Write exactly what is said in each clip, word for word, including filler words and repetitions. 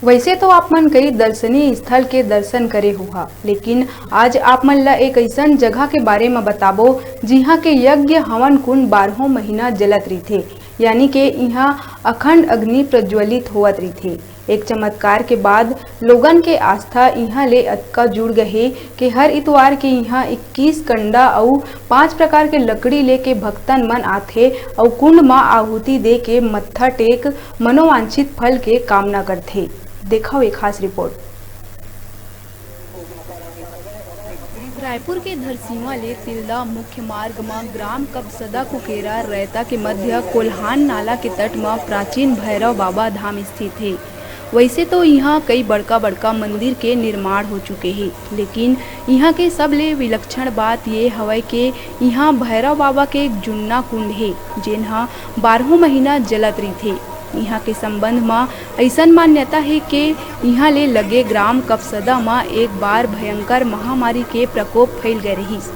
वैसे तो आप मन कई दर्शनीय स्थल के दर्शन करे होहा, लेकिन आज आप मन ला एक अइसन जगह के बारे म बताबो, जिहां के यज्ञ हवन कुंड बारहों महीना जलत रहिथे, यानी के इहां अखंड अग्नि प्रज्वलित होवत रहिथे। एक चमत्कार के बाद लोगन के आस्था इहां ले अतका जुड़ गए हे कि हर इतवार के इहां इक्कीस कंडा अउ पांच प्रकार के लकड़ी लेके भक्तन मन आथे अउ कुंड म आहुति दे के मत्था टेक मनोवांछित फल के कामना करथे। देखव ये खास रिपोर्ट। रायपुर के धरसींवा ले तिल्दा मुख्य मार्ग म ग्राम कपसदा कुकेरा रैता के मध्य कोल्हान नाला के तट म प्राचीन भैरव बाबा धाम स्थित हे। वैसे तो इहां कई बड़का-बड़का मंदिर के निर्माण हो चुके हे, लेकिन इहां के सबले विलक्षण बात ये हवय के इहां भैरव बाबा के एक जुन्ना कुंड हे, जेन ह बारहों महीना जलत रहिथे। इहां के संबंध म अइसन मान्यता हे के इहां ले लगे ग्राम कपसदा म एक बार भयंकर महामारी के प्रकोप फैल गए रहिस,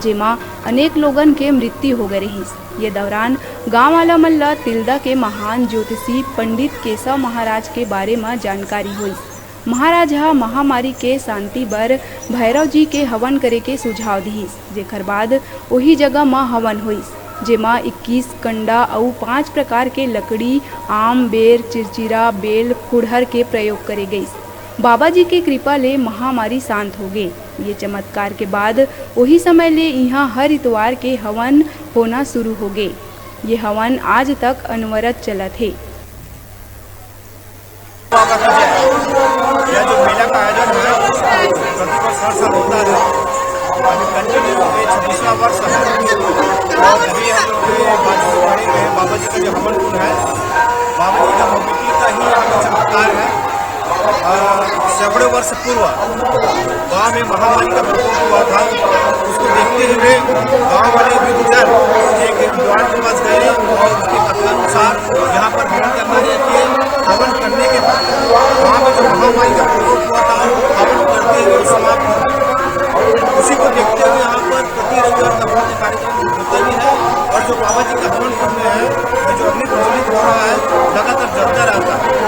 जेमा अनेक लोगन के मृत्यु हो गए रहिस। ये दौरान गांव वाला मन ल तिल्दा के महान ज्योतिषी पंडित केशव महाराज के बारे म जानकारी होइस। महाराज ह महामारी के शांति बर भैरव जी के हवन करे के सुझाव दिहिस, जेकर बाद ओही जगह म हवन होइस, जेमा इक्कीस कंडा अउ पांच प्रकार के लकड़ी, आम, बेर, चिरचिरा, बेल, फुड़हर के प्रयोग करे गइस। बाबा जी के कृपा ले महामारी शांत हो गे। ये चमत्कार के बाद ओही समय ले इहां हर इतवार के हवन होना शुरू हो गे। ये हवन आज तक अनवरत चलत हे। बाबा की जय। यह जो मेला का आयोजन है, प्रतिवर्ष हर साल होता है। अभी कंटिन्यू ये छब्बीसवाँ वर्ष है और अभी हम लोग के बाजू में खड़े हुए हैं, बाबा जी का जो हवन कुंड है, बाबा जी का भव्यता ही यहाँ का चमत्कार है। और सैकड़ों वर्ष पूर्व गांव में महामारी का प्रकोप हुआ था, उसको देखते हुए गांव वाले वृद्धजन एक विद्वान के पास गए और उसके कथनानुसार यहाँ पर हवन करना है कि हवन करने के बाद वहाँ पे जो महामारी का प्रकोप हुआ था, हवन करते हुए समाप्त हुआ। उसी को देखते हुए यहाँ पर प्रति रविवार का हवन का कार्यक्रम होता भी है और जो बाबा जी का हवन कुंड है, जो अग्नि प्रज्वलित हो रहा है, लगातार जलता रहता है।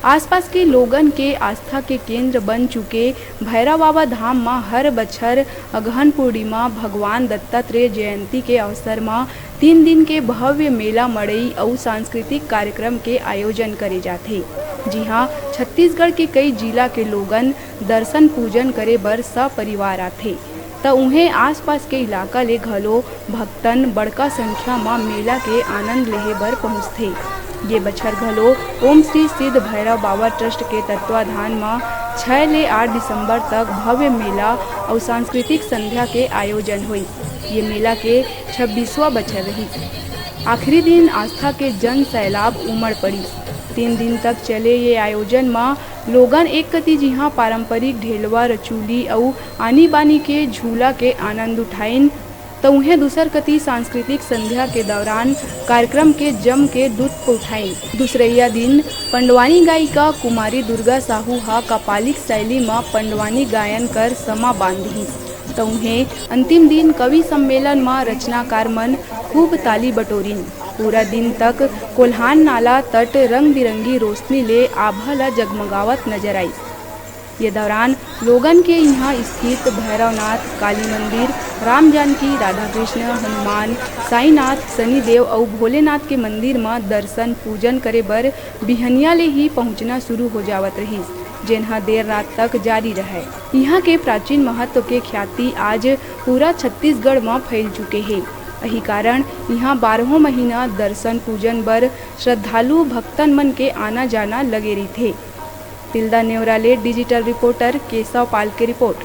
आसपास के लोगन के आस्था के केंद्र बन चुके भैरव बाबा धाम म हर बछर अगहन पूर्णिमा, भगवान दत्तात्रेय जयंती के अवसर म तीन दिन के भव्य मेला, मड़ई अउ सांस्कृतिक कार्यक्रम के आयोजन करे जाथे, जिहां छत्तीसगढ़ के कई जिला के लोगन दर्शन पूजन करे बर सपरिवार आथे, त उहें आसपास के इलाका ले घलो भक्तन बड़का संख्या म मेला के आनंद लेहे बर पहुंचथे। ये बछर घलो ओम श्री सिद्ध भैरव बाबा ट्रस्ट के तत्वाधान म छै ले आठ दिसंबर तक भव्य मेला अउ सांस्कृतिक संध्या के आयोजन होइस। ये मेला के छब्बीसवाँ बछर रहिस। आखिरी दिन आस्था के जन सैलाब उमड़ पड़िस। तीन दिन तक चले ये आयोजन म लोगन एक कति जिहां पारंपरिक ढेलवा, रचूली अउ आनी-बानी के झूला के आनंद उठाइन, त उहें दूसर कति सांस्कृतिक संध्या के दौरान कार्यक्रम के जम के लुत्फ उठाइन। दूसरइया दिन पंडवानी गायिका कुमारी दुर्गा साहू ह कपालिक शैली म पंडवानी गायन कर समा बांध दिहिस। त उहें अंतिम दिन कवि सम्मेलन म रचनाकार मन खूब ताली बटोरिन। पूरा दिन तक कोल्हान नाला तट रंग-बिरंगी रोशनी ले आभा ल जगमगावत नजर आइस। ये दौरान लोगन के इहां स्थित भैरवनाथ, काली मंदिर, राम जानकी, राधा कृष्ण, हनुमान, साईनाथ, शनिदेव अउ भोलेनाथ के मंदिर म दर्शन पूजन करे बर बिहनिया ले ही पहुंचना शुरू हो जावत रहिस, जेन ह देर रात तक जारी रहय। इहां के प्राचीन महत्व के ख्याति आज पूरा छत्तीसगढ़ म फैल चुके हे। अही कारण इहां बारहों महीना दर्शन पूजन बर श्रद्धालु भक्तन मन के आना जाना लगे रहिथे। तिल्दा नेवरा ले डिजिटल रिपोर्टर केशव पाल के रिपोर्ट।